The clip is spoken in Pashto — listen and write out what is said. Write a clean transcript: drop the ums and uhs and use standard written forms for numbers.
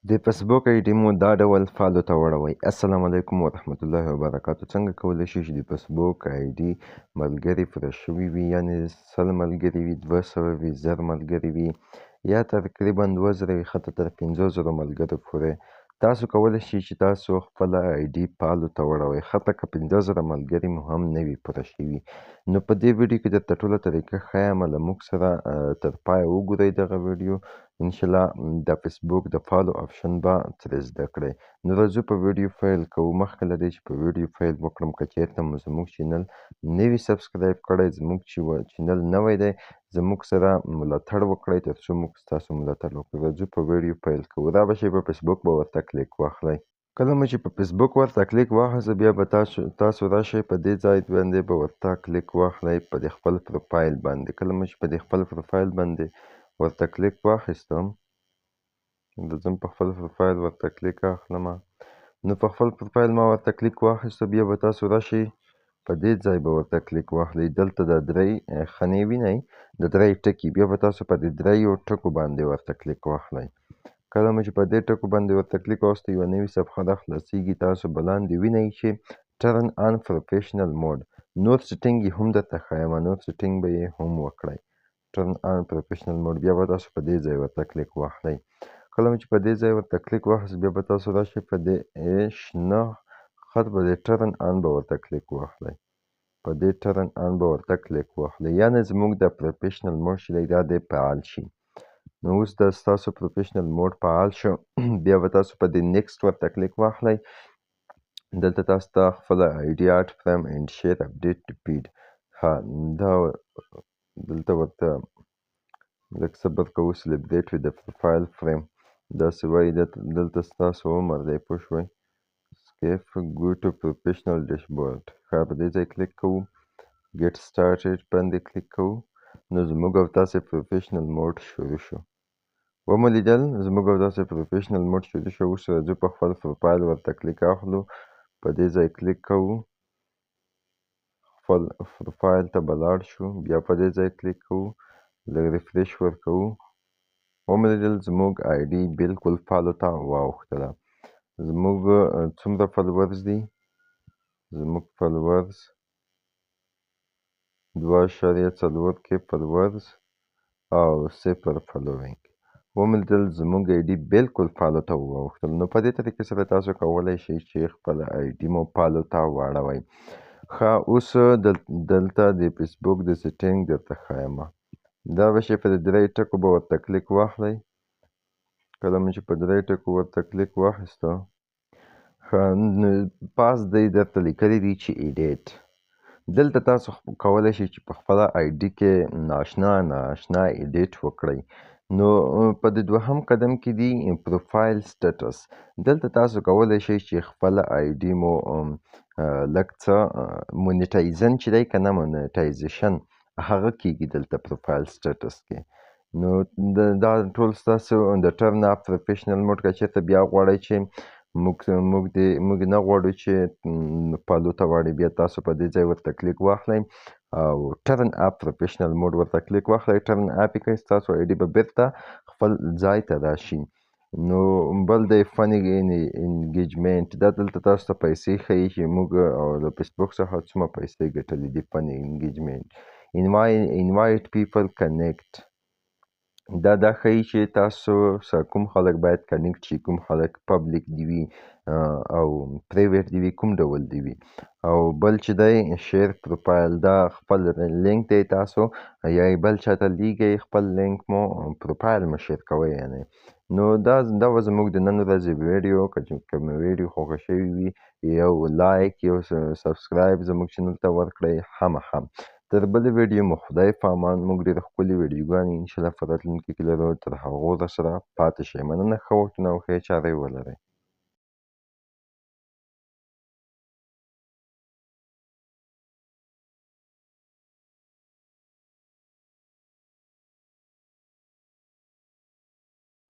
د فیسبوک آی ډي مو دا ډول follow ته واړوئ. السلام علیکم ورحمت الله وبرکاتو. څنګه کولی شئ چې د فیسبوک آی ډي ملګري پوره شوي وي، یعنې 100 ملګري وي، 200 وي، 1000 ملګري وي، یا تقریبا 2000 وي، حتی تر 5000 ملګرو پورې تاسو کولی شئ چې تاسو خپله آی ډي follow ته واړوئ، حتی که 5000 ملګري مو هم نه وي پوره شوي. نو په دې ویډیو کې درته ټوله طریقه ښیم، له موږ سره تر پایه وګورئ دغه ویډیو، انشاءالله د فیسبوک د follow option به ترې زده کړئ. نو راځو په ویډیو پیل کوو. مخکې له دې چې په ویډیو پیل وکړم، که چېرته مو زموږ channel نه وي subscribe کړی، زموږ چې channel نوی دی، زموږ سره ملاتړ وکړئ تر څو موږ ستاسو ملاتړ وکړو. راځو په ویډیو پیل کوو. را به شئ په فیسبوک به ورته کلیک واخلئ. کله مو چې په فیسبوک ورته کلیک واخیسته، بیا به تاسو راشئ په دې ځای باندې به ورته کلیک واخلئ، په دې خپل پروفایل باندې. کله مو چې په دې خپل پروفایل باندې ورته کلیک واخیستم، ځم په خپل پروفایل ورته کلیک اخلم. نو په خپل پروفایل ما ورته کلیک واخیستو، بیا به تاسو راشئ په دې ځای به ورته کلیک واخلئ. دلته د درې خانې وینئ، د درې ټکي، بیا به تاسو په دې دریو ټکو باندې ورته کلیک واخلئ. کله مو چې په دې ټکو باندې ورته کلیک واخیستو، یوه نوې صفحه را خلاصېږي. تاسو به لاندې وینئ چې turn on professional mode، نور setting یې هم درته ښایم، نور setting به یې هم وکړئ. turn on professional mode، بیا به تاسو په دې ځای ورته کلیک واخلئ. کله مو چې په دې ځای ورته کلیک واخیست، بیا به تاسو راشئ په دې شنه خط به دې turn on به ورته کلیک واخلئ. په دې turn on به ورته کلیک واخلئ، یعنې زموږ د professional mode چې دی دا دې فعال شي. نو اوس د ستاسو professional mode فعال شو، بیا به تاسو په دې next ورته کلیک واخلئ. دلته تاسو ته خپله آی ډي add friend and share update feed، ها دا دلته ورته لږ صبر کوو. celebrate with the profile frame داسې وایي. دلته ستاسو عمر دی، پوه شوئ. skip، go to professional dashboard، ښه په دې ځای کلیک کوو، get started باندې کلیک کوو. نو زموږ او تاسې professional mode شروع شو. ومو لیدل زموږ او تاسې professional mode شروع شو. اوس راځو په خپل پروفایل ورته کلیک اخلو، په دې ځای کلیک کوو، خپل پروفایل ته به لاړ شو، بیا په دې ځای کلیک کوو، لږ refresh ورکوو. ومو لیدل زموږ آی ډي بالکل follow ته واوښتله. زموږ څومره followers دي؟ زموږ followers 2.4 K followers او 0 following. ومو لیدل زموږ آی ډي بالکل follow ته واوښتل. نو په دې طریقې سره تاسو کولی شئ چې خپله آی ډي مو follow ته واړوئ. ښه اوس دلته د فیسبوک د setting درته ښایم. دا به شي په دې درې ټکو به ورته کلیک واخلئ. کله مو چې په درې ټکو ورته کلیک واخیستو، ښه نو پاس دی درته لیکلي دي چې edit. دلته تاسو کولی شئ چې په خپله آی ډي کې نااشنا edit وکړئ. نو په دې دوهم قدم کې دی profile status. دلته تاسو کولی شئ چې خپله آی ډي مو لږ څه monetization چې دی که نه، monetization هغه کېږي دلته profile status کې. نو دا ټول ستاسو د turn off professional mode، که چېرته بیا غواړئ چې موږ نه غواړو چې follow ته واړئ، بیا تاسو په دې ځای ورته کلیک واخلئ او turn off professional mode ورته کلیک واخلئ. turn off یې کړئ، ستاسو آی ډي به بېرته خپل ځای ته راشي. نو بل دی funny engagement، دا دلته تاسو ته پیسې ښیي چې موږ او له فیسبوک څخه څومره پیسې ګټلې دي. funny engagement، invite people connect، دا ښیي چې تاسو سره کوم خلک باید connect شي، کوم خلک public دي وي او private دي وي، کوم ډول دي وي. او بل چې دی share profile، دا خپل لینک دی، تاسو یا بل چاته لیږئ خپل لینک مو، پروفایل مو share کوئ یعنې. نو دا وه زموږ د نن ورځې ویډیو. که کومه ویډیو خوښه شوې وي، یو like یو subscribe زموږ channel ته ورکړئ. خامخا تر بلې ویډیو مو خدای په امان. موږ ډېرې ښکلې ویډیوګانې انشاءالله په راتلونکي کې لرو، تر هغو درسره پاتې شئ. مننه، ښه وختونه او ښې چارې ولرئ.